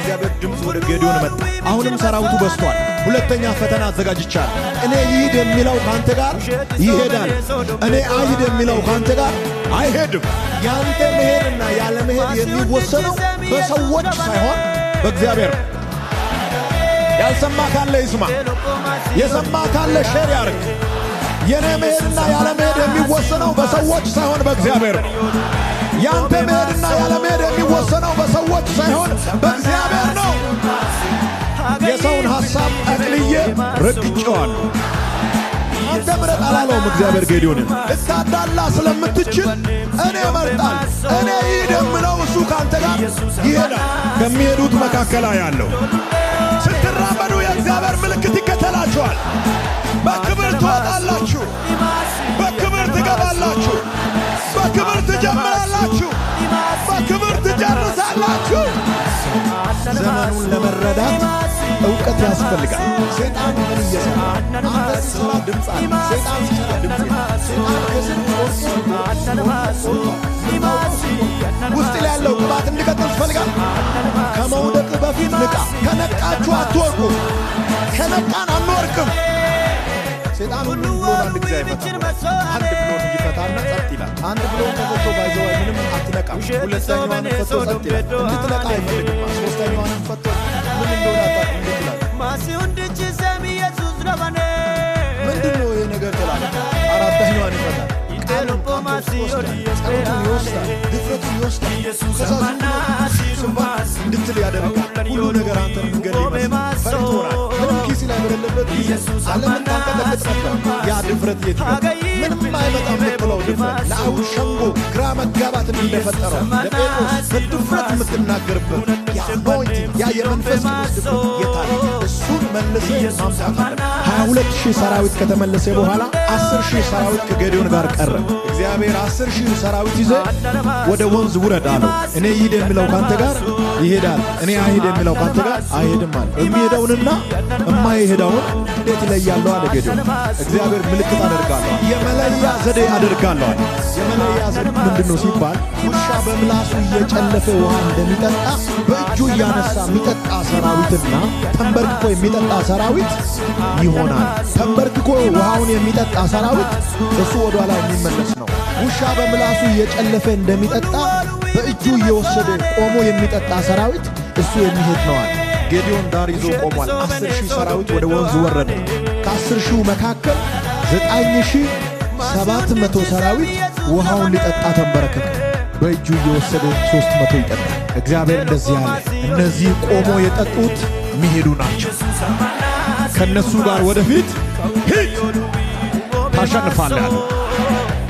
የእግዚአብሔር ድምፅ ወደ ጌዲዮን መጣ። አሁንም ሰራዊቱ በዝቷል። ሁለተኛ ፈተና አዘጋጅቻለሁ። እኔ ይሂድ የሚለው ካንተ ጋር ይሄዳል። እኔ አይሂድ የሚለው ካንተ ጋር አይሄድም። ያንተ መሄድና ያለ መሄድ የሚወሰነው በሰዎች ሳይሆን በእግዚአብሔር ነው። ያልሰማ ካለ ይስማ፣ የሰማ ካለ share ያርግ። የኔ መሄድና ያለ መሄድ የሚወሰነው በሰዎች ሳይሆን በእግዚአብሔር ነው። ያንተ መሄድና ያለ መሄድ የሚወሰነው በሰዎች ሳይሆን በእግዚአብሔር ነው። የሰውን ሐሳብ ጠቅልዬ ረግጬዋለሁ። አንተ ምረጥ አላለውም እግዚአብሔር ጌዲዮንን። ልታዳላ ስለምትችል እኔ እመርጣለሁ። እኔ ይሂድ የምለው እሱ ከአንተ ጋር ይሄዳል። ከሚሄዱት መካከል ያለው ስትራመዱ የእግዚአብሔር ምልክት ይከተላችኋል። በክብር ትወጣላችሁ፣ በክብር ትገባላችሁ፣ በክብር ትጀምራላችሁ፣ በክብር ትጨርሳላችሁ። ዘመኑን ለመረዳት እውቀት ያስፈልጋል። ሰይጣን ምን እየሰራ? አንተ ስትሰራ ድምፅ አለ፣ ሰይጣን ሲሰራ ድምፅ የለም። ሰይጣን ከስር ቆርጦ ውስጥ ላይ ያለው ቅባት እንዲቀጥል ትፈልጋል። ከመውደቅ በፊት ንቃ። ከነቃችሁ አትወድቁ። ከነቃን አንወድቅም። ሰይጣን ሁሉም ብሎን አንድ ጊዜ አይፈታም። አንድ ብሎን ይፈታና ጸጥ ይላል። አንድ ብሎን ተፈቶ ባይዘዋይ ምንም አትነቃም። ሁለተኛዋንም ፈቶ ጸጥ ይላል። እንድትነቃ አይፈልግም። ሶስተኛዋንም ፈቶ ምን እንደሆነ አታውቅም። እንዴት ትላለህ? ምንድን ነው ይሄ ነገር ትላለህ። አራተኛዋን ይፈታል። ቃሉን ከአንተ ውስጥ ይወስዳል። ጸሎቱን ይወስዳል። ድፍረቱን ይወስዳል። ከዛ ዝም ብሎ ስንባት እንድትል ያደርጋል። ሁሉ ነገር አንተን መንገድ ይመስላል። ፈሪ ትሆናለህ። ምንም ኪስ ላይ በሌለበት ጊዜ ዓለምን ታንቀጠቅጥ ነበር። ያ ድፍረት የት ይመጣል? ምንም አይመጣም የምትለው ድፍረት ለአይሁድ ሸንጎ ግራ መጋባትን እንደፈጠረው ለጴጥሮስ በድፍረት የምትናገርበት ያ anointing፣ ያ የመንፈስ ቅዱስ ድፍረት የታለ? እሱን መልሰህ ማምጣት አለብህ። 22,000 ሰራዊት ከተመለሰ በኋላ 10,000 ሰራዊት ከጌዲዮን ጋር ቀረ። እግዚአብሔር 10,000 ሰራዊት ይዘህ ወደ ወንዝ ውረድ አለው። እኔ ይሂድ የሚለው ካንተ ጋር ይሄዳል፣ እኔ አይሂድ የሚለው ካንተ ጋር አይሄድም አለ። የሚሄደውንና የማይሄደውን እንዴት እለያለሁ አለ ጌዲዮን። እግዚአብሔር ምልክት አደርጋለሁ፣ የመለያ ዘዴ አደርጋለሁ አለ። የመለያ ዘዴ ምንድን ነው ሲባል ውሻ በምላሱ እየጨለፈ ውሃ እንደሚጠጣ በእጁ እያነሳ የሚጠጣ ሰራዊትና ተንበርክኮ የሚጠጣ ሰራዊት ይሆናል። ተንበርክኮ ውሃውን የሚጠጣ ሰራዊት እሱ ወደኋላ የሚመለስ ነው። ውሻ በምላሱ እየጨለፈ እንደሚጠጣ በእጁ እየወሰደ ቆሞ የሚጠጣ ሰራዊት እሱ የሚሄድ ነዋል። ጌዲዮን ዳር ይዞ ቆሟል። 10,000 ሰራዊት ወደ ወንዝ ወረደ። ከ10,000ው መካከል 9700 ሰራዊት ውሃውን ሊጠጣ ተንበረከከ። በእጁ እየወሰደ 300 ይጠጣል። እግዚአብሔር እንደዚህ አለ፣ እነዚህ ቆሞ የጠጡት የሚሄዱ ናቸው። ከነሱ ጋር ወደፊት ሂድ፣ ታሸንፋለህ አለው።